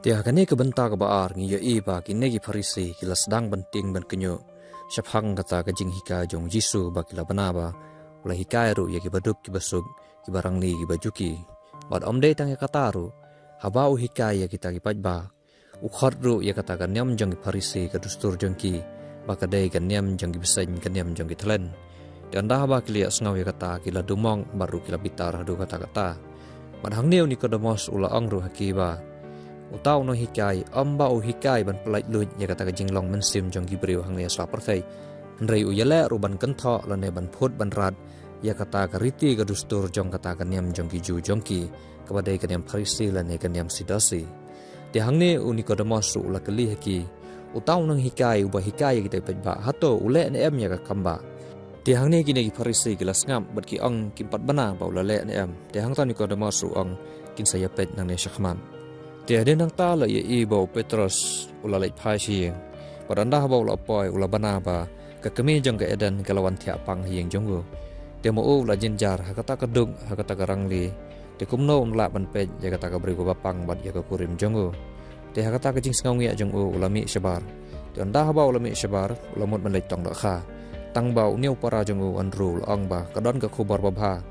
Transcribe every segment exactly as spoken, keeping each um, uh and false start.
Te ha kane ka bynta kaba ar ngi ïohi ba kine ki Pharisi ki la sdang ban tieng ban kynnoh shaphang kata ka jinghikai jong Jisu ba ki la bna ba u la hikai ruh ïa ki baduk ki basuk, ki barangli, ki bajuki. Bad ym dei tang ïa kata ruh, haba u hikai ïa kita ki paidbah, u khot ruh ïa kata ka niam jong ki Pharisi, ka dustur jong ki, ba ka dei ka niam jong ki bseiñ, ka niam jong ki thlen. Te ynda haba ki la ïohsngew ïa kata, ki la dumok bad ruh ki la bitar haduh katta katta. Bad hangne u Nikodemos u la ong ruh ha ki ba uta u nonghikai, ym ba u hikai ban pyllait luid ïa kata ka jinglong mynsiem jong ki briew hangne ha pyrthei, hynrei u ïaleh ruh ban kynthoh lane ban phut ban rat ïa kata ka riti ka dustur jong kata ka niam jong ki Jiw jong ki, kaba dei ka niam Pharisi lane ka niam Sadusi. Te hangne u Nikodemos ruh u la kylli ha ki, uta u nonghikai uba hikai ïa kita ki paidbah, hato u leh ne em ïa ka kam ba? Te hangne kine ki Pharisi ki la sngap bad ki ong, kim pat bna ba u la leh ne em. Te hangta u Nikodemos ruh u ong, kin sa ïapeit nangne shakhmat. Te hadien nangta la ïohi ba u Petros u la leit phai sha ïing. Bad ynda haba u la poi u la bna ba ka kmie jong ka Eden ka la wan thiah pang ha ïing jong u. Te ma u u la jynjar ha kata ka duk, ha kata ka rangli. Te kumno un lah ban peit ïa kata ka briew kaba pang bad ïa ka kurim jong u? Te ha kata ka jingsngewngiah jong u u la mih shabar. Te ynda haba u la mih shabar u la mut ban leit tong dohkha. Tang ba une u para jong u Andru u la ong ba ka don ka khubor babha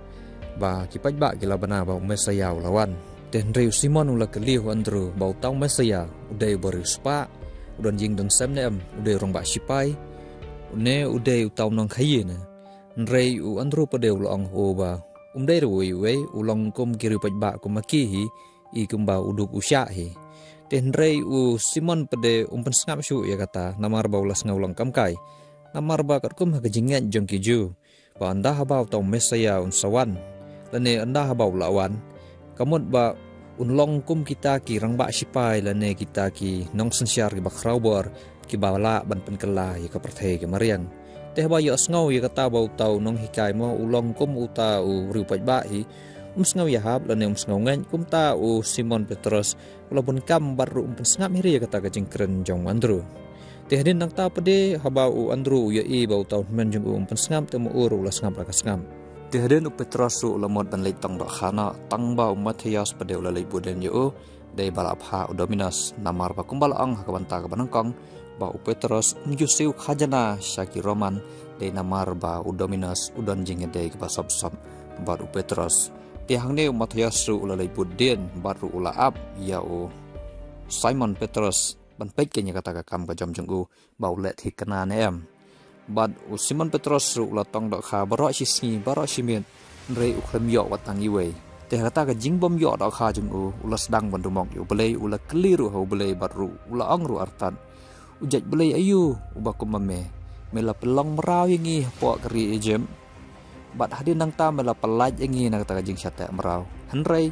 ba ki paidbah ki la bna ba u Messaïah u la wan. Te hynrei u Simon u la kylli u Andru ba uta u Messaïah u dei u bariewspah, u don jingdon sem ne em, u dei u rangbah shipai, une u dei uta u nongkhaïi ne? Hynrei u Andru pat de u la ong ha u ba um dei ruh uwei uwei, u long kum ki riew paidbah kum ma ki hi, i kumba u duk u shah hi. Te hynrei u Simon pat de um pynsngap shuh ïa kata, namar ba u la sngew long kam kai. Namar ba katkum ha ka jingngeit jong ki Jiw, ba ynda haba uta u Messaïah un sa wan, lane ynda haba u la wan, ka mut ba un long kum kita ki rangbah shipai lane kita ki nongsynshar kiba khraw bor, kiba lah ban pynkylla ïa ka pyrthei ka mariang. Te haba ïohsngew ïa kata ba uta u nonghikai mo u long kum uta u briew paidbah hi, um sngew ïahap lane um sngew ngeit, kumta u Simon Petros u la bun kam bad ruh um pynsngap hi re ïa kata ka jingkren jong u Andru. Te hadien nangta pat de haba u Andru u ïohi ba uta u hynmen jong u um pynsngap, te ma u ruh u la sngap la ka sngap. Te hadien u Petros ruh u la mut ban leit tong dohkha noh, tang ba u Matthias pat de u la leit bud dien ïa u, dei ba la phah u Dominos, namar ba kumba la ong ha ka bynta kaba nyngkong ba u Petros um ju siew khajna sha ki Roman, dei namar ba u Dominos u don jingïadei kaba sop sop bad u Petros. Te hangne u Matthias ruh u la leit bud dien bad ruh u la ap ïa u Simon Petros ban peit kane ïa kata ka kam ka jam jong u, ba u leh thikna ne em. Bad u Simon Petros ruh u la tong dohkha baroh shi sngi baroh shi miet, hynrei u khlem ïoh wat tang iwei. Te ha kata ka jingbym ïoh dohkha jong u, u la sdang ban dumok ïa u Blei, u la kylli ruh ha u Blei bad ruh u la ong ruh artat, u jait Blei aïu uba kum ma me? Me la pynlong mraw ïa ngi hapoh ka ri Ijipt, bad hadien nangta me la pyllait ïa ngi na kata ka jingshah teh mraw, hynrei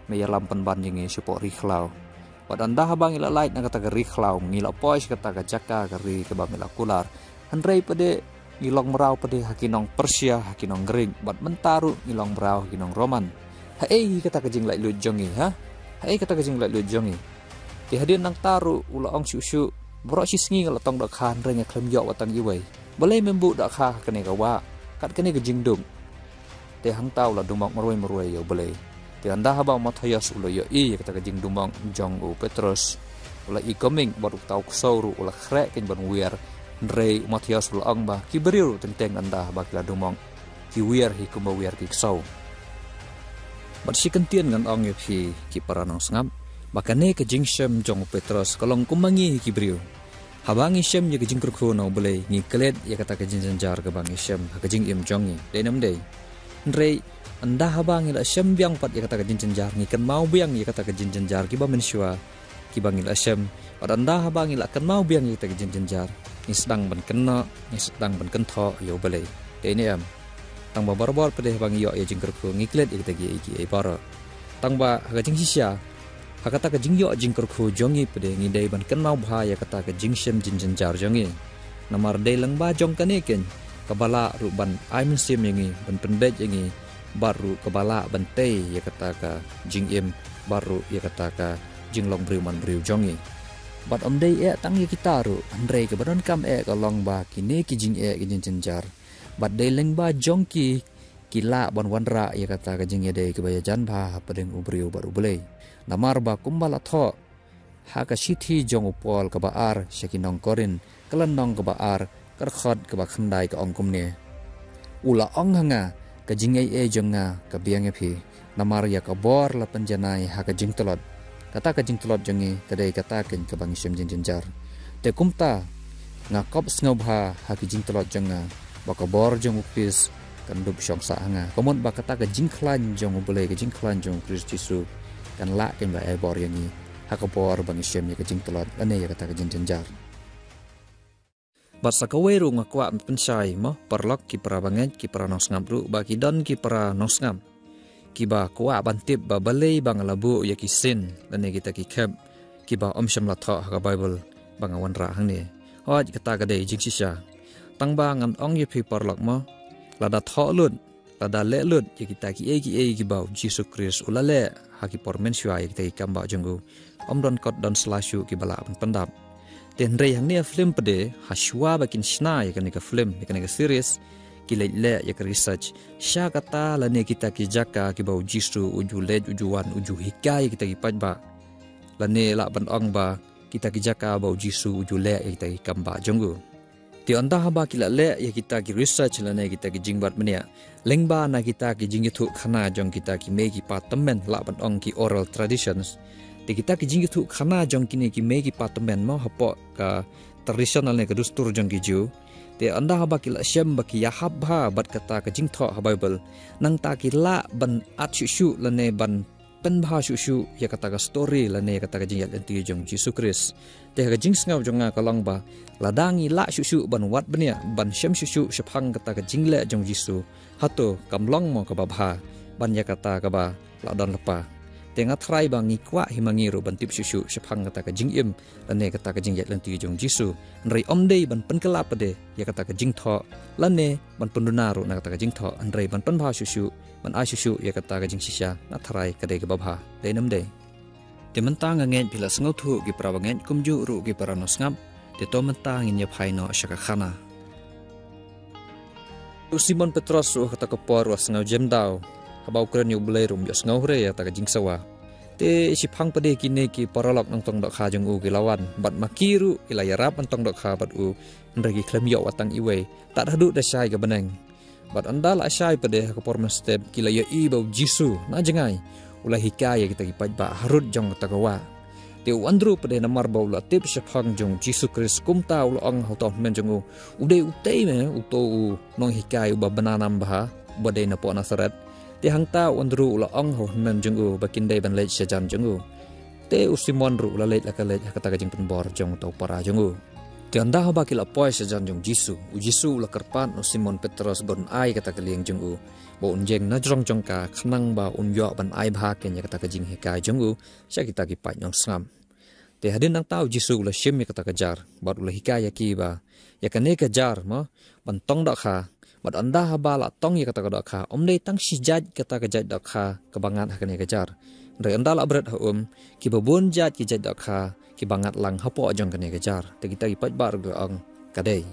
me ïalam pynban ïa ngi shapoh ri khlaw. Bad ynda haba ngi la lait na kata ka ri khlaw, ngi la poi sha kata ka jaka ka ri kaba me la kular. Hynrei pat de ngi long mraw pat de ha ki nong Persia, ha ki nong Grik, bad mynta ruh ngi long mraw ha ki nong Roman. Haei kata ka jinglaitluid jong ngi, ha? Haei kata ka jinglaitluid jong ngi? Te hadien nangta ruh u la ong shuh shuh, baroh shi sngi nga la tong dohkha hynrei nga khlem ïoh wat tang iwei. Balei mem buh dohkha ha kane ka wah, kat kane ka jingduk? Te hangta u la dumok marwei marwei ïa u Blei. Te ynda haba u Matthias u la ïohi ïa kata ka jingdumok jong u Petros, u la i kumne bad uta u ksew ruh u la khreh keiñ ban wiar. Hynrei u Matthias u la ong ba ki briew ruh teng teng ynda haba ki la dumok, ki wiar hi kumba wiar ki ksew. Bad shi kyntien ngan ong ïa phi ki para nongsngap, ba kane ka jingshem jong u Petros ka long kum ma ngi hi ki briew. Haba ngi shem ïa ka jingkyrkhu na u Blei, ngi klet ïa kata ka jingjynjar kaba ngi shem ha ka jingim jong ngi. Dei ne ym dei? Hynrei ynda haba ngi la shem biang pat ïa kata ka jingjynjar, ngi kynmaw biang ïa kata ka jingjynjar kiba mynshuwa kiba ngi la shem. Bad ynda haba ngi la kynmaw biang ïa kata ka jingjynjar, ngi sdang ban kynnoh, ngi sdang ban kynthoh ïa u Blei. Dei ne em? Tang ba barabor pat de haba ngi ïoh ïa jingkyrkhu, ngi klet ïa kita kiei kiei baroh. Tang ba ha ka jingshisha, ha kata ka jingïoh jingkyrkhu jong ngi pat de, ngi dei ban kynmaw bha ïa kata ka jingshem jingjynjar jong ngi. Namar dei lyngba jong kane keiñ kaba lah ruh ban ai mynsiem ïa ngi, ban pynbeit ïa ngi, bad ruh kaba lah ban tei ïa kata ka jingim, bad ruh ïa kata ka jinglong briew man briew jong ngi. Bad ym dei eh tang ïa kita ruh, hynrei kaba donkam eh ka long ba kine ki jingeh ki jingjynjar, bad dei lyngba jong ki, ki lah ban wanrah ïa kata ka jingïadei kaba ïajan bha hapdeng u briew bad u Blei. Namar ba kumba la thoh Ha ka shithi jong u Paul kaba ar sha ki nong Korinth, ka lynnong kaba ar, ka dkhot kaba khyndai ka ong kumne: U la ong ha nga, ka jingaiei jong nga ka biang ïa phi, namar ïa ka bor la pynjanai ha ka jingtlot. Kata ka jingtlot jong ngi ka dei kata keiñ kaba ngi shem jingjynjar. Te kumta nga kop sngewbha ha ki jingtlot jong nga, ba ka bor jong u Khrist kan dup shong sah ha nga. Ka mut ba kata ka jingkhlaiñ jong U Blei, ka jingkhlaiñ jong u Khrist Jisu kan lah keiñ ba ai bor ïa ngi ha ka bor ba ngi shem ïa ka jingtlot lane ïa kata ka jingjynjar. Bad sa kawei ruh nga kwah pynshai mo, paralok, ki para bangeit, ki para nongsngap ruh, ba ki don ki para nongsngap kiba kwah ban tip ba balei ba nga la buh ïa ki sien lane kita ki khep kiba ym shym la thoh ha ka Baibl ba nga wanrah hangne. Hooid, kata ka dei jingshisha. Tang ba ngan ong ïa phi paralok mo, lada thoh lut, lada leh lut ïa kita kiei kiei kiba u Jisu Khrist u la leh ha ki por mynshuwa ïa kita ki kam bah jong u, ym don kot don sla shuh kiba lah ban pyndap. Te hynrei hangne ha film pat de, ha shuwa ba kin shna ïa kane ka film, ïa kane ka series, ki leit leh ïa ka research sha kata lane kita ki jaka kiba u Jisu u ju leit, u ju wan, u ju hikai ïa kita ki paidbah, lane lah ban ong ba kita ki jaka ba u Jisu u ju leh ïa kita ki kam bah jong u. Te ynda haba ki la leh ïa kita ki research lane kita ki jingbat bniah lyngba na kita ki jingïathuh khana jong kita ki mei ki pa tymmen, lah ban ong ki oral traditions. Te kita ki jingïathuh khana jong kine ki mei ki pa tymmen mo, hapoh ka tradition lane ka dustur jong ki Jiw. Te ynda haba ki la shem ba ki ïahap bha bad kata ka jingthoh ha Baibl, nangta ki lah ban at shuh shuh lane ban pynbha shuh shuh ïa kata ka story lane ïa kata ka jingïaid lynti jong u Jisu Khrist. Te ha ka jingsngew jong nga ka long ba lada ngi lah shuh shuh ban wad bniah, ban shem shuh shuh shaphang kata ka jingleh jong u Jisu, hato kam long mo kaba bha ban ïa kata kaba la don lypa? Te nga tharai ba ngi kwah hi ma ngi ruh ban tip shuh shuh shaphang kata ka jingim lane kata ka jingïaid lynti jong u Jisu. Hynrei ym dei ban pynkylla pat de ïa kata ka jingthoh lane ban pynduna ruh na kata ka jingthoh, hynrei ban pynbha shuh shuh, ban ai shuh shuh ïa kata ka jingshisha, nga tharai ka dei kaba bha, dei ne ym dei? Te mynta nga ngeit phi la sngewthuh, ki para bangeit, kumjuh ruh ki para nongsngap. Te to mynta ngin ïa phai noh sha ka khana. U Simon Petros ruh ha kata ka por u la sngew jem daw, haba u kren ïa U Blei ruh um ïohsngew hynrei ïa kata ka jingsawa. Te shiphang pat de kine ki paralok nongtong dohkha jong u ki la wan, bad ma ki ruh ki la ïarap ban tong dohkha bad u, hynrei ki khlem ïoh wat tang iwei, tad haduh da shai ka bneng. Bad ynda la shai pat de ha ka por mynstep ki la ïohi ba u Jisu na jngai u la hikai ïa kita ki paidbah harud jong kata ka wah. Te u Andrew pat de namar ba u la tip shaphang jong u Jisu Khrist, kumta u la ong ha uta u hynmen jong u, u dei utei me uto u nonghikai uba bna nam bha, uba dei napoh Nasareth? Te hangta u Andrew u la ong ha u hynmen jong u ba kin dei ban leit shajan jong u. Te u Simon ruh u la leit la ka leit ha kata ka jingpynbor jong uta u para jong u. Te ynda haba ki la poi shajan jong u Jisu, u Jisu u la kyrpad na u Simon Petros ba un ai kata ka lieng jong u, ba un ïeng na jrong jong ka, khnang ba un ïoh ban ai bha keiñ ïa kata ka jinghikai jong u sha kita ki paid nongsngap. Te hadien nangta u Jisu u la shim ïa kata ka jar bad u la hikai ïa ki ba ïa kane ka jar mo ban tong dohkha, bad ynda haba la tong ïa kata ka dohkha, ym dei tang shi jait kata ka jait dohkha kaba ngat ha kane ka jar. Hynrei ynda la bret ha um, kiba bun jait ki jait dohkha kiba ngat lang hapoh jong kane ka jar. Te kita ki paidbah ruh ki la ong, ka dei.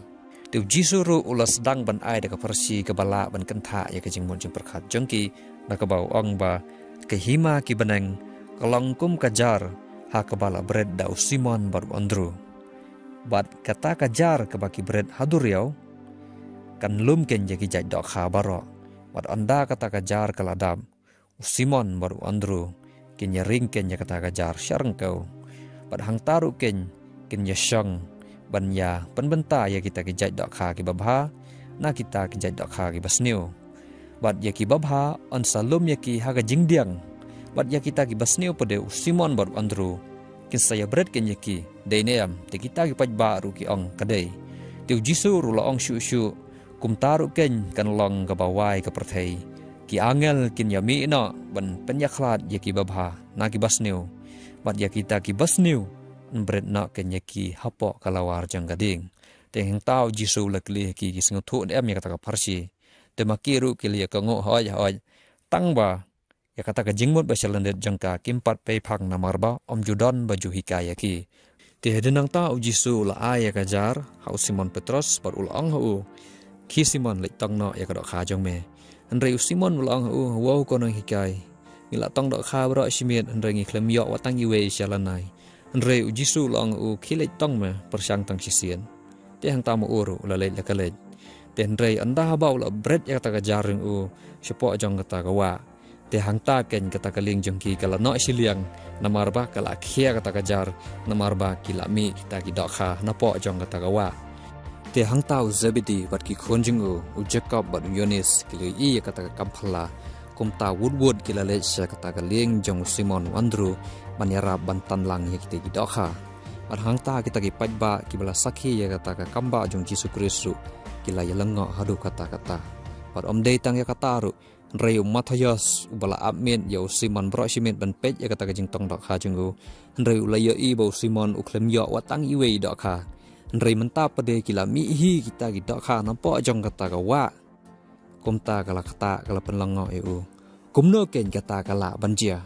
Te u Jisu ruh u la sdang ban ai da ka pharshi kaba lah ban kynthah ïa ka jingmut jingpyrkhat jong ki, da kaba u ong ba ka hima ki bneng ka long kum ka jar ha kaba la bret da u Simon bad u Andrew. Bad kata ka jar kaba ki bret ha duriaw kan lum keiñ ïa ki jait dohkha baroh. Bad ynda kata ka jar ka la dap, u Simon bad u Andrew kin ïa ring keiñ ïa kata ka jar sha ryngkew. Bad hangta ruh keiñ kin ïa shong ban ïa pynbynta ïa kita ki jait dohkha kiba bha na kita ki jait dohkha kiba sniew. Bad ïa kiba bha yn sa lum ïa ki ha ka jingdiang. Bad ïa kita kiba sniew pat de u Simon bad u Andrew kin sa ïa bret keiñ ïa ki, dei ne em? Te kita ki paidbah ruh ki ong, ka dei. Te u Jisu ruh u la ong shuh shuh, kumta ruh keiñ kan long kaba wai ka pyrthei. Ki angel kin ïa mih noh ban pynïakhlad ïa kiba bha na kiba sniew, bad ïa kita kiba sniew yn bret noh keiñ ïa ki hapoh ka lawar jong ka dieng. Te hangta u Jisu u la kylli ha ki, ki sngewthuh ne em ïa kata ka pharshi? Te ma ki ruh ki la ïa kohnguh, hooid, hooid. Tang ba ïa kata ka jingmut ba shalyndet jong ka kim pat peiphang namar ba ym ju don ba ju hikai ïa ki. Te hadien nangta u Jisu u la ai ïa ka jar ha u Simon Petros bad u la ong ha u, khie Simon, leit tong noh ïa ka dohkha jong me. Hynrei u Simon u la ong ha u, wow ko nonghikai, ngi la tong dohkha baroh shi miet hynrei ngi khlem ïoh wat tang iwei sha lanai. Hynrei u Jisu u la ong ha u, khie leit tong me, pyrshang tang shisien. Te hangta ma u ruh u la leit la ka leit. Te hynrei ynda haba u la bret ïa kata ka jar jong u shapoh jong kata ka wah, te hangta keiñ kata ka lieng jong ki ka la noh shiliang, namar ba ka la khia kata ka jar, namar ba ki la mih kita ki dohkha napoh jong kata ka wah. Te hangta u Zebedi bad ki khun jong u, u Jakob bad u Ïoannis, ki la ïohi ïa kata ka kam phylla. Kumta wut wut ki la leit sha kata ka lieng jong u Simon u Andru ban ïarap ban tan lang ïa kita ki dohkha. Bad hangta kita ki paidbah kiba la sakhi ïa kata ka kambah jong u Jisu Khrist ruh ki la ïalyngngoh haduh katta katta. Bad ym dei tang ïa kata ruh, hynrei u Mathaios uba la ap miet ïa u Simon baroh shi miet ban peit ïa kata ka jingtong dohkha jong u, hynrei u la ïohi ba u Simon u khlem ïoh wat tang iwei i dohkha. Hynrei mynta pat de ki la mih hi kita ki dohkha napoh jong kata ka wah. Kumta ka la ktah, ka la pynlyngngoh ïa u. Kumno keiñ kata ka lah ban jia?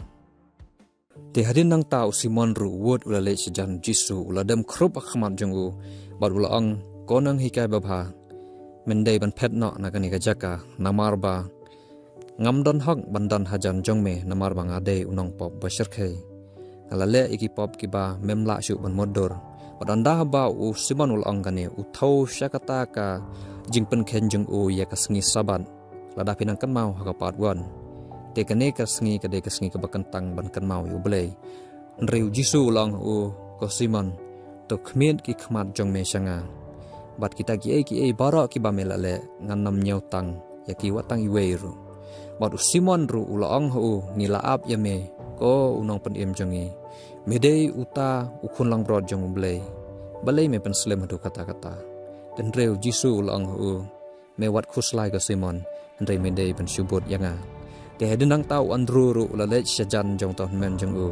Te hadien nangta u Simon ruh u wut u la leit shajan u Jisu, u la dem khrup ha khmat jong u, bad u la ong, Ko Nonghikai babha, men dei ban phet noh na kane ka jaka, namar ba ngam don hok ban don hajan jong me, namar ba nga dei u nongpop ba shyrkhei. Nga la leh ïa ki pop kiba mem lah shuh ban mutdur. Bad ynda haba u Simon u la ong kane, u thew sha kata ka jingpynkheiñ jong u ïa ka sngi Sabbath, lada phi nang kynmaw ha ka part one. Te kane ka sngi ka dei ka sngi kaba kyntang ban kynmaw ïa U Blei. Hynrei u Jisu u la ong ha u, Ko Simon, to khmied ki khmat jong me sha nga. Bad kita kiei kiei baroh kiba me la leh, ngan ym ñiew tang ïa ki wat tang iwei ruh. Bad u Simon ruh u la ong ha u, Ngi la ap ïa me, ko u nongpynim jong ngi. Me dei uta u khun langbrot jong U Blei. Balei me pynslem haduh katta katta? Te hynrei u Jisu u la ong ha u, Me wat khuslai ko Simon, hynrei me dei ban shu bud ïa nga. Te hadien nangta u Andru ruh u la leit shajan jong uta u hynmen jong u,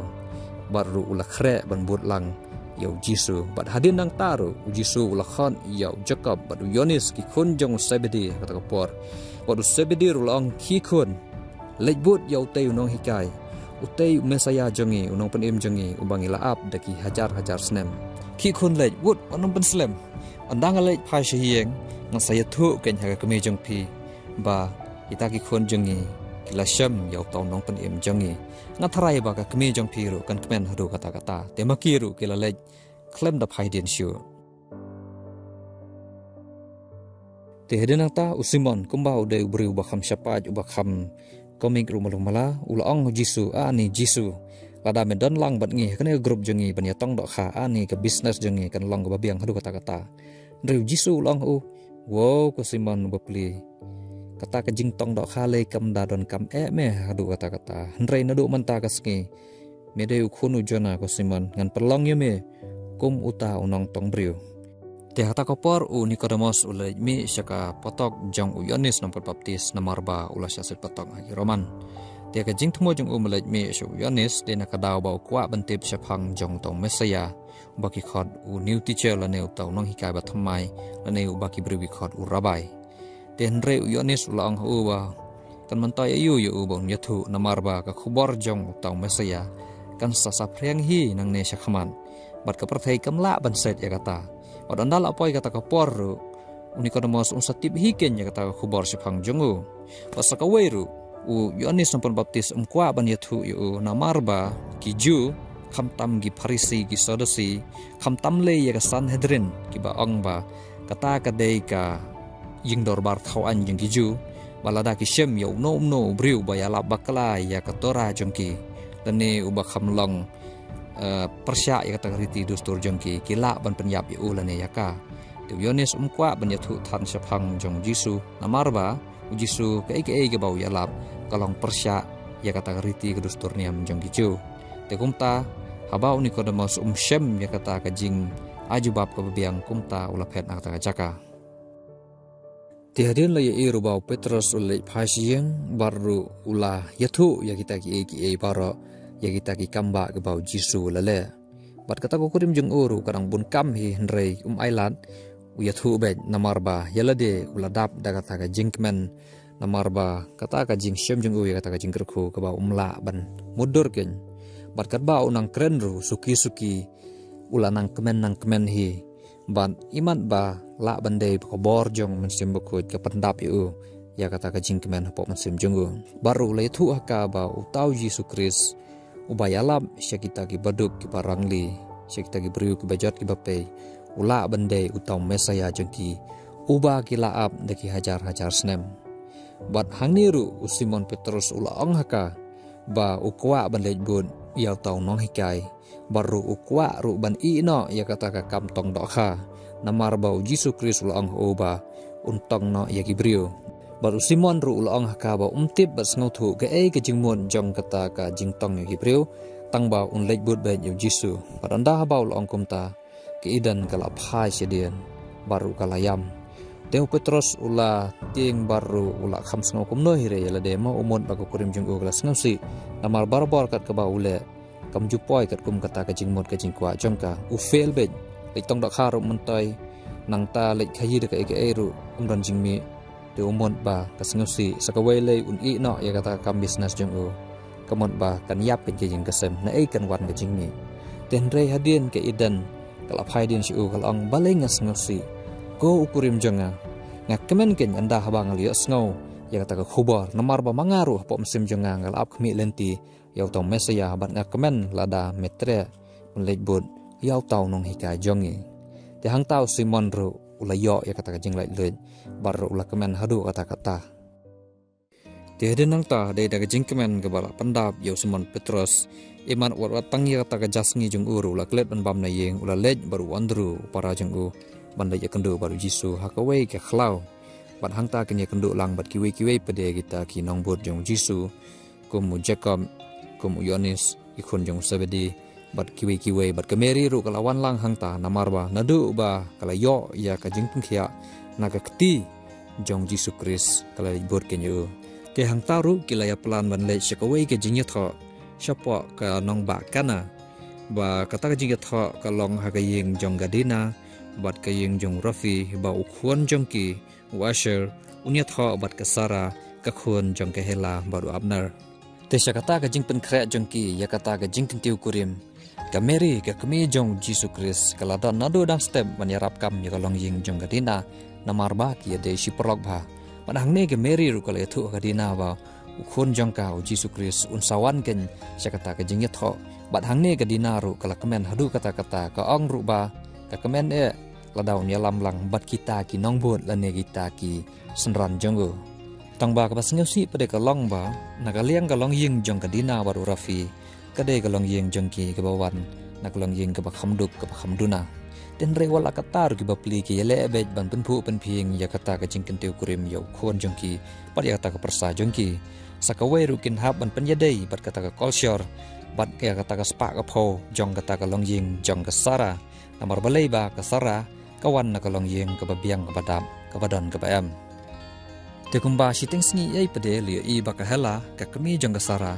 bad ruh u la khreh ban bud lang ïa u Jisu. Bad hadien nangta ruh u Jisu u la khot ïa u Jakob bad u Ïoannis, ki khun jong u Sebedi, ha kata ka por. Bad u Sebedi ruh u la ong, Khie khun, leit bud ïa utei u nonghikai, utei u Messaïah jong ngi, u nongpynim jong ngi, uba ngi la ap da ki hajar hajar snem. Khie khun leit, wut, wat nym pynslem. Ynda nga leit phai sha ïing, ngan sa ïathuh keiñ ha ka kmie jong phi ba kita ki khun jong ngi ki la shem ïa uta u nongpynim jong ngi. Nga tharai ba ka kmie jong phi ruh kan kmen haduh katta katta. Te ma ki ruh ki la leit khlem da phai dien shuh. Te hadien nangta u Simon, kumba u dei u briew uba kham shaphang, uba kham komik ruh malu mala, u la ong ha u Jisu, Ani Jisu, lada me don lang bad ngi ha kane ka group jong ngi ban ïatong dohkha, ani ka business jong ngi kan long kaba biang haduh katta katta. Hynrei u Jisu u la ong ha u, Wow ko Simon u bapli, kata ka jingtong dohkha lei kam da donkam eh me haduh katta katta. Hynrei naduh mynta ka sngi me dei u khun u Jonah ko Simon, ngan pynlong ïa me kum uta u nongtong briew. Te ha kata ka por u Nikodemos u la leit mih sha ka patok jong u Ïoannis nongpynbaptis, namar ba u la shah set patok ha ki Roman. Te ka jingthmu jong u ban leit mih sha u Ïoannis dei na ka daw ba u kwah ban tip shaphang jong uta u Messaïah, uba ki khot u new teacher lane uta u nonghikai bathymmai, lane uba ki briew ki khot u rabbi. Te hynrei u Ïoannis u la ong ha u ba kan myntoi aïu ïa u ba un ïathuh, namar ba ka khubor jong uta u Messaïah kan sa saphriang hi nangne sha khmat, bad ka pyrthei kam lah ban set ïa kata. Bad ynda la poi kata ka por ruh, u Nikodemos un sa tip hi keiñ ïa kata ka khubor shaphang jong u. Bad sa kawei ruh, u Ïoannis nongpynbaptis um kwah ban ïathuh ïa u, namar ba ki Jiw, khamtam ki Pharisi, ki Sadusi, khamtam lei ïa ka Sanhedrin, kiba ong ba kata ka dei ka jingdorbar thaw aiñ jong ki Jiw, ba lada ki shem ïa uno uno u briew ba ïalap bakla ïa ka Torah jong ki, lane uba kham long, eh, pyrshah ïa kata ka riti dustur jong ki, ki lah ban pynïap ïa u lane ïa ka. Te u Ïoannis um kwah ban ïathuh than shaphang jong u Jisu, namar ba u Jisu kaei kaei kaba u ïalap ka long pyrshah ïa kata ka riti ka dustur niam jong ki Jiw. Te kumta, haba u Nikodemos um shem ïa kata ka jingai jubab kaba biang, kumta u la phet na kata ka jaka. Te hadien la ïohi ruh ba u Petros u la leit phai sha ïing, bad ruh u la ïathuh ïa kita kiei kiei baroh, ïa kita ki kambah kiba u Jisu u la leh. Bad kata ka kurim jong u ruh ka dang bun kam hi, hynrei um ailad, u ïathuh beit, namar ba ïa lade u la dap da kata ka jingkmen, namar ba kata ka jingshem jong u ïa kata ka jingkyrkhu kaba um lah ban mutdur keiñ. Bad katba u nang kren ruh, suki suki u la nang kmen nang kmen hi. Bad imat ba lah ban dei ba ka bor jong u Mynsiem Bakhuid ka pyndap ïa u ïa kata ka jingkmen hapoh mynsiem jong u. Bad ruh u la ïathuh ha ka ba uta u Jisu Khrist uba ïalap sha kita ki baduk kiba rangli, sha kita ki briew kiba jot kiba pei, u lah ban dei uta u Messaïah jong ki, uba ki la ap da ki hajar hajar snem. Bad hangne ruh u Simon Petrus u la ong ha ka ba u kwah ban leit bud ïa uta u nonghikai, bad ruh u kwah ruh ban ïeh noh ïa kata ka kam tong dohkha, namar ba u Jisu Khrist u la ong ha u ba un tong noh ïa ki briew. Bad u Simon ruh u la ong ha ka ba um tip bad sngewthuh kaei ka jingmut jong kata ka jingtong ïa ki briew, tang ba un leit bud beit ïa u Jisu. Bad ynda haba u la ong kumta, ka Eden ka la phai shadien, bad ruh ka la ïam. Te u Petrus u la tieng bad ruh u la kham sngew kumno hi re ïa lade, mo u mut ba ka kurim jong u ka la sngewsih, namar barabor kat kaba u leh kam ju poi katkum kata ka jingmut ka jingkwah jong ka. U fail beit, leit tong dohkha ruh myntoi, nangta leit khaïi da kaei kaei ruh um don jingmih. Te u mut ba ka sngewsih, sa kawei lei un ïeh noh ïa kata ka kam business jong u, ka mut ba kan ïap ka jingkasem, naei kan wan ka jingmih. Te hynrei hadien ka Eden ka la phai dien sha u, ka la ong, balei nga sngewsih, ko u kurim jong nga? Nga kmen kein ynda haba nga la ïohsngew ïa kata ka khubor, namar ba ma nga ruh hapoh mynsiem jong nga nga la ap khmih lynti ïa uta u Messaïah, bad nga kmen lada me treh ban leit bud ïa uta u nonghikai jong ngi. Te hangta u Simon ruh u la ïoh ïa kata ka jinglaitluid, bad ruh u la kmen haduh katta katta. Te hadien nangta, dei da ka jingkmen kaba la pyndap ïa u Simon Petrus, imat wat wat tang ïa kata ka jasngi jong u ruh u la klet ban bam na ïing, u la leit bad u Andru u para jong u ban leit ïakynduh bad u Jisu ha kawei ka khlaw. Bad hangta kin ïakynduh lang bad kiwei kiwei pat de kita ki nongbud jong u Jisu, kum u Jakob, kum u Ïoannis, ki khun jong u Sebedi, bad kiwei kiwei, bad ka Meri ruh ka la wan lang hangta, namar ba naduh ba ka la ïoh ïa ka jingpynkhiah na ka kti jong u Jisu Khrist, ka la leit bud kein ïa u. Te hangta ruh ki la ïaplan ban leit sha kawei ka jingïathoh shapoh ka nongbah Kana, ba kata ka jingïathoh ka long ha ka ïing jong ka Dina bad ka ïing jong u Rafi, ba u khun jong ki, u Asher, un ïathoh bad ka Sara, ka khun jong ka Hela bad u Abner. Te sha kata ka jingpynkhreh jong ki ïa kata ka jingkyntiew kurim, ka Meri, ka kmie jong u Jisu Khrist, ka la don naduh dang step ban ïarap kam ïa ka longïing jong ka Dina, namar ba ki ïadei shi paralok bha. Bad hangne ka Meri ruh ka la ïathuh ha ka Dina ba u khun jong ka, u Jisu Khrist, un sa wan kein sha kata ka jingïathoh. Bad hangne ka Dina ruh ka la kmen haduh katta katta, ka ong ruh ba ka kmen eh lada un ïalam lang bad kita ki nongbud lane kita ki synran jong u. Tang ba kaba sngewsih pat de ka long ba na ka liang ka longïing jong ka Dina bad u Rafi, ka dei ka longïing jong ki kaba wan na ka longïing kaba kham duk kaba kham duna. Te hynrei wat la katta ruh ki bapli ki ïaleh beit ban pynphuh pynphieng ïa kata ka jingkyntiew kurim ïa u khun jong ki bad ïa kata ka pyrsa jong ki. Sa kawei ruh kin hap ban pynïadei bad kata ka kolshor bad ïa kata ka spah ka phew jong kata ka longïing jong ka Sara. Namar balei ba ka Sara ka wan na ka longïing kaba biang, kaba dap, kaba don kaba em. Te kumba shiteng sngi ei pat de, la ïohi ba ka Hela, ka kmie jong ka Sara,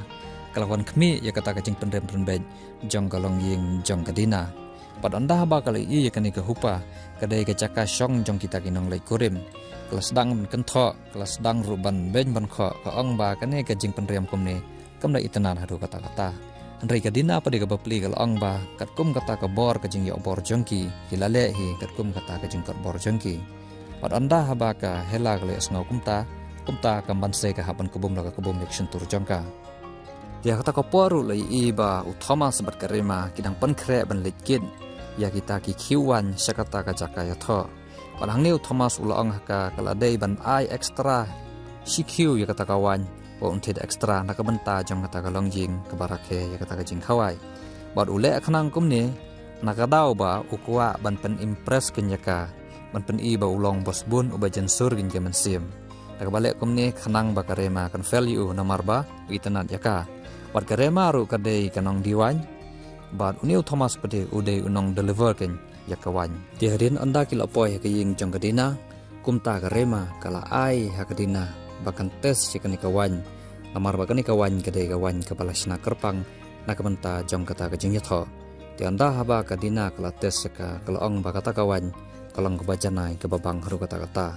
ka la wan khmih ïa kata ka jingpynrem pynbeit jong ka longïing jong ka Dina. Bad ynda haba ka la ïohi ïa kane ka hupa, ka dei ka jaka shong jong kita ki nongleit kurim, ka la sdang ban kynthoh, ka la sdang ruh ban beiñ ban khoh, ka ong ba kane ka jingpynrem kumne kam da itynnad haduh katta katta. Hynrei ka Dina pat de ka bapli ka la ong ba katkum kata ka bor ka jingïoh bor jong ki, ki la leh hi katkum kata ka jingkot bor jong ki. Bad ynda haba ka Hela ka la ïohsngew kumta, kumta ka Manse ka hap ban kbum la ka kbum ïa ka shyntur jong ka. Ïa kata ka por ruh la ïohi ba u Thomas bad ka Rema ki dang pynkhreh ban leit kit ïa kita ki khiew waiñ sha kata ka jaka ïathoh. Bad hangne u Thomas u la ong ha ka, ka la dei ban ai extra shi khiew ïa kata ka waiñ, ba un thied extra na ka bynta jong kata ka longïing kaba rakhe ïa kata ka jingkhawai. Bad u leh khnang kumne, na ka daw ba u kwah ban pynimpress kein ïa ka, ban pyni ba u long bos bun uba jynsur kein ka mynsiem. Na kaba leh kumne khnang ba ka Rema kan fel ïa u namar ba u itynnad ïa ka. Bad ka Rema ruh ka dei ka nongdie waiñ. Bad une u Thomas pat de u dei u nongdeliver kein ïa ka waiñ. Te hadien ynda ki la poi ha ka ïing jong ka Dina, kumta ka Rema ka la ai ha ka Dina ba kan test ïa kane ka waiñ. Namar ba kane ka waiñ ka dei ka waiñ kaba la shna kyrpang na ka bynta jong kata ka jingïathoh. Te ynda haba ka Dina ka la test ïa ka, ka la ong ba kata ka waiñ ka long kaba janai, kaba bang haduh katta katta.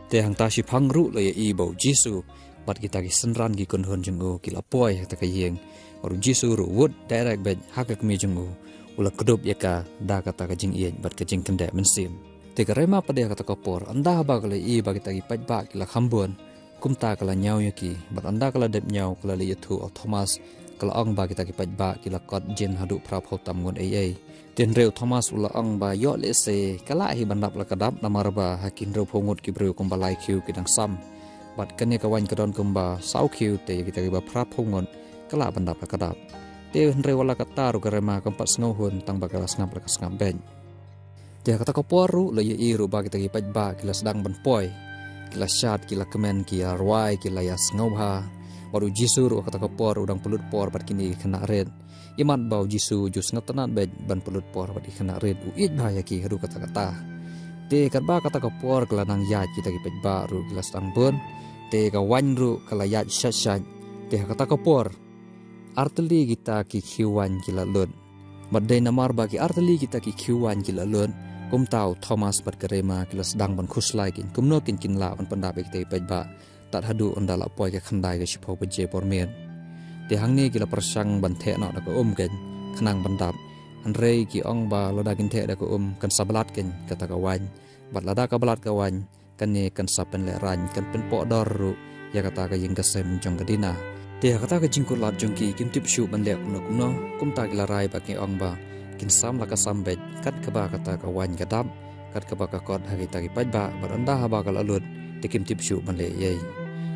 Te hangta shiphang ruh la ïohi ba u Jisu bad kita ki synran ki kynhun jong u ki la poi ha kata ka ïing. Bad u Jisu ruh u wut direct beit ha ka kmie jong u, u la kdup ïa ka da kata ka jingïeit bad ka jingkyndeh mynsiem. Te ka Rema pat de ha kata ka por, ynda haba ka la ïohi ba kita ki paidbah ki la kham bun, kumta ka la ñiaw ïa ki, bad ynda ka la dep ñiaw ka la leit ïathuh ha u Thomas, Ka la ong ba kita ki paidbah ki la kot jin haduh phra phew tam ngut ei ei. Te hynrei u Thomas u la ong ba ïoh lehse ka lah hi ban dap la ka dap, namar ba ha ki hynriew phew ngut ki briew kumba lai khiew ki dang sam. Bad kane ka waiñ ka don kumba saw khiew, te kita kiba phra phew ngut ka lah ban dap la ka dap. Te hynrei wat la katta ruh ka Rema kam pat sngewhun, tang ba ka la sngap la ka sngap beit. Te ha kata ka por ruh la ïohi ruh ba kita ki paidbah ki la sdang ban poi. Ki la shad, ki la kmen, ki la rwai, ki la ïa sngewbha. Bad u Jisu ruh ha kata ka por u dang pynlut por bad kine ki khynnah rit. Imat ba u Jisu ju sngewtynnat beit ban pynlut por bad ki khynnah rit, u ïeit bha ïa ki haduh katta katta. Te katba kata ka por ka la nang ïaid, kita ki paidbah ruh ki la sdang bun. Te ka waiñ ruh ka la ïaid shait shait. Te ha kata ka por artylli kita ki khiew waiñ ki la lut. Bad dei namar ba ki artylli kita ki khiew waiñ ki la lut, kumta u Thomas bad ka Rema ki la sdang ban khuslai kein kumno kein kin lah ban pyndap ïa kita ki paidbah tad haduh ynda la poi ka khyndai ka shiphew baje por miet. Te hangne ki la pyrshang ban theh noh da ka um kein khnang ban dap. Hynrei ki ong ba lada kin theh da ka um kan sa blat kein kata ka waiñ. Bad lada ka blat ka waiñ, kane kan sa pynlehraiñ, kan pynpohdor ruh ïa kata ka ïing ka sem jong ka Dina. Te ha kata ka jingkular jong ki, kim tip shuh ban leh kumno kumno, kumta ki la rai bad ki ong ba kin sam la ka sam beit, kat kaba kata ka waiñ ka dap, kat kaba ka kot ha kita ki paidbah, bad ynda haba ka la lut, te kim tip shuh ban leh ei ei.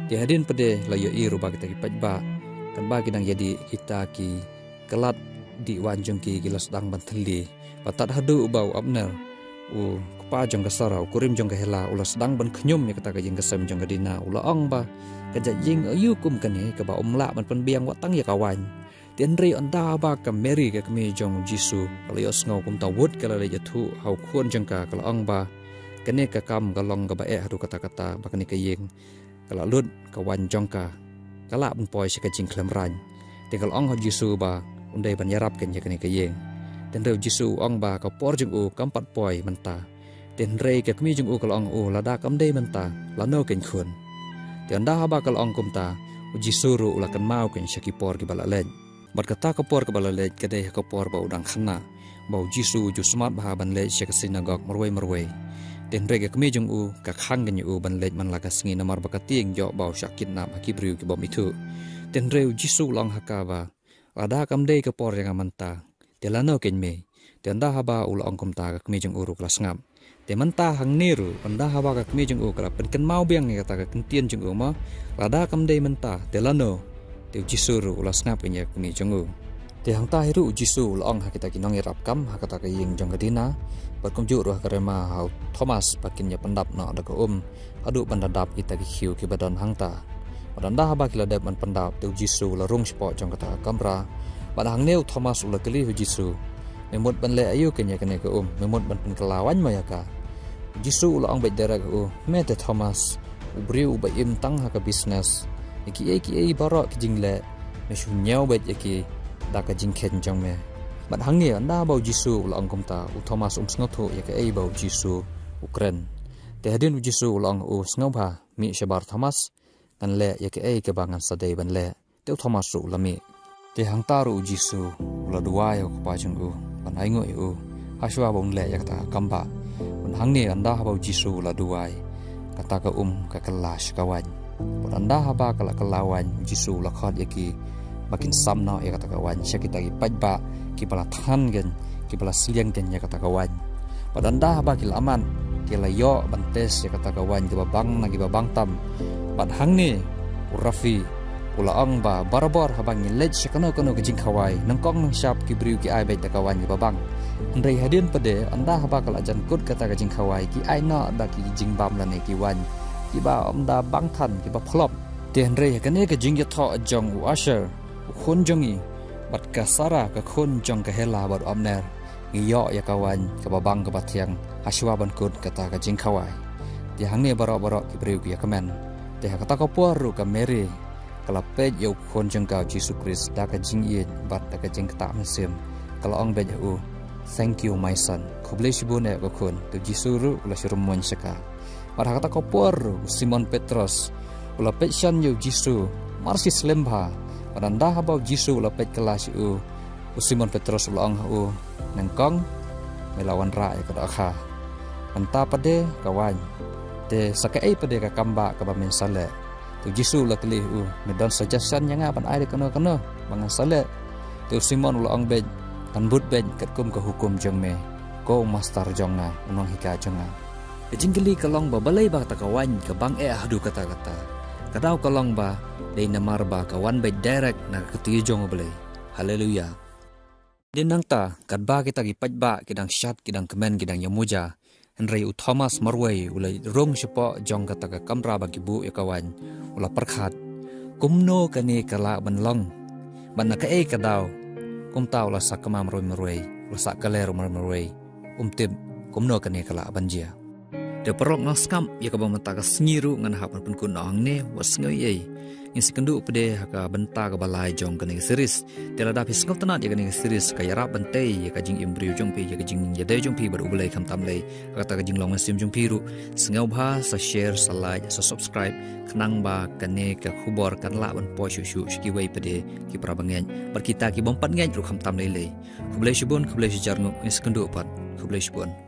Te hadien pat de la ïohi ruh ba kita ki paidbah, katba ki dang ïadih kita ki khlad dih waiñ jong ki, ki la sdang ban thylli. Bad tad haduh ba u Abner, u kpa jong ka Sara, u kurim jong ka Hela, u la sdang ban khñium ïa kata ka ïing ka sem jong ka Dina, u la ong ba ka jait ïing aïu kum kane kaba ym lah ban pynbiang wat tang ïa ka waiñ. Te hynrei ynda ba ka Mary ka kmie jong u Jisu ka la ïohsngew kumta, wut ka la leit ïathuh ha u khun jong ka, ka la ong ba kane ka kam ka long kaba eh haduh katta katta, ba kane ka ïing ka la lut, ka waiñ jong ka ka lah ban poi sha ka jingkhlem raiñ. Te ka la ong ha u Jisu ba un dei ban ïarap kein ïa kane ka ïing. Te hynrei u Jisu u ong ba ka por jong u kam pat poi mynta. Te hynrei ka kmie jong u ka la ong ha u, lada kam dei mynta, lano kein khun? Te ynda haba ka la ong kumta, u Jisu ruh u la kynmaw kein sha ki por kiba la leit. Bad kata ka por kaba la leit ka dei ha ka por ba u dang khynnah, ba u Jisu u ju smat bha ban leit sha ka synagog marwei marwei. Te hynrei ka kmie jong u ka khang kein ïa u ban leit man la ka sngi, namar ba ka tieng ïoh ba u shah kidnap ha ki briew ki bym ithuh. Te hynrei u Jisu u la ong ha ka ba, lada kam dei ka por jong nga mynta, te lano kein mei? Te ynda haba u la ong kumta, ka kmie jong u ruh ka la sngap. Te mynta hangne ruh, ynda haba ka kmie jong u ka la pynkynmaw biang ïa kata ka ktien jong u mo, lada kam dei mynta, te lano? Te u Jisu ruh u la sngap ïa ka kmie jong u. Te hangta hi ruh u Jisu u la ong ha kita ki nongïarap kam ha kata ka ïing jong ka Dina, bad kumjuh ruh ha ka Rema, ha u Thomas, ba kin ïa pyndap noh da ka um haduh ban da dap kita ki khiew kiba don hangta. Bad ynda haba ki la dep ban pyndap, te u Jisu u la rung shapoh jong kata ka kamra. Bad hangne u Thomas u la kylli ha u Jisu, me mut ban leh aïu kein ïa kane ka um? Me mut ban pynkylla waiñ mo ïa ka? U Jisu u la ong beit direct ha u, me te Thomas, u briew uba im tang ha ka business, ïa kiei kiei baroh ki jingleh me shu ñiew beit ïa ki da ka jingkheiñ jong me. Bad hangne ynda haba u Jisu u la ong kumta, u Thomas um sngewthuh ïa kaei ba u Jisu u kren. Te hadien u Jisu u la ong ha u, sngewbha, mih shabar Thomas, ngan leh ïa kaei kaba ngan sa dei ban leh. Te u Thomas ruh u la mih. Te hangta ruh u Jisu u la duwai ha u Kpa jong u ban ainguh ïa u, ha shuwa ba un leh ïa kata ka kambah. Bad hangne ynda haba u Jisu u la duwai, kata ka um ka kylla sha ka waiñ. Bad ynda haba ka la kylla waiñ, u Jisu u la khot ïa ki ba kin sam noh ïa kata ka waiñ sha kita ki paidbah kiba la thngan kein, kiba la sliang kein ïa kata ka waiñ. Bad ynda haba ki la aman, ki la ïoh ban test ïa kata ka waiñ kiba bang na kiba bang tam. Bad hangne u Rafi u la ong ba barabor haba ngi leit sha kano kano ka jingkhawai, nyngkong nyngshap ki briew ki ai beit da ka waiñ kiba bang. Hynrei hadien pat de, ynda haba ka la jan kut kata ka jingkhawai, ki ai noh da ki jingbam lane ki waiñ kiba ym da bang than, kiba phlop. Te hynrei ha kane ka jingïathoh jong u Asher, u khun jong ngi, bad ka Sara, ka khun jong ka Hela bad u Abner, ngi ïoh ïa ka waiñ kaba bang kaba thiang ha shuwa ban kut kata ka jingkhawai. Te hangne baroh baroh ki briew ki ïa kmen. Te ha kata ka por ruh ka Mary ka la peit ïa u Khun jong ka, u Jisu Khrist, da ka jingïeit bad da ka jingktah mynsiem. Ka la ong beit ha u, "Thank you, my son." Khublei shibun eh ko khun. Te u Jisu ruh u la shrum mon sha ka. Bad ha kata ka por ruh u Simon Petros u la peit shen ïa u Jisu mar shi slem bha. Bad ynda haba u Jisu u la peit kylla sha u, u Simon Petros u la ong ha u, "Nyngkong, me la wanrah ïa ka dohkha. Mynta pat de ka waiñ. Te sa kaei pat de ka kambah kaba men sa leh?" Te U Jisu u la kylli u, me don suggestion ïa nga ban ai da kano kano ba ngan sa leh? Te u Simon u la ong beit, ngan bud beit katkum ka hukum jong me, ko u master jong nga, u nonghikai jong nga. Ka jingkylli ka long ba balei ba kata ka waiñ ka bang eh haduh katta katta. Ka daw ka long ba dei namar ba ka wan beit direct na ka kti jong U Blei. Haleluya. Dei nangta, katba kita ki paidbah ki dang shad, ki dang kmen, ki dang ïamuja, hynrei u Thomas marwei u la rung shapoh jong kata ka kamra ba ki buh ïa ka waiñ, u la pyrkhat, kumno kane ka lah ban long? Bad na kaei ka daw? Kumta u la sah kma marwei marwei, u la sah kale marwei marwei, um tip kumno kane ka lah ban jia. Te paralok, ngan sngap ïa kaba mynta ka sngi ruh ngan hap ban pynkut noh hangne, wat sngew ei ei. Ngin sa ïakynduh pat de ha ka bynta kaba lai jong kane ka series. Te lada phi sngewtynnat ïa kane ka series, ka ïarap ban tei ïa ka jingim briew jong phi, ïa ka jingïadei jong phi bad U Blei khamtam lei, ha kata ka jinglong mynsiem jong phi ruh, sngewbha sa share, sa like, sa subscribe, khnang ba kane ka khubor kan lah ban poi shuh shuh sha kiwei pat de ki para bangeit bad kita ki bym pat ngeit ruh khamtam lei lei. Khublei shibun, khublei shihajar nguh, ngin sa ïakynduh pat. Khublei shibun.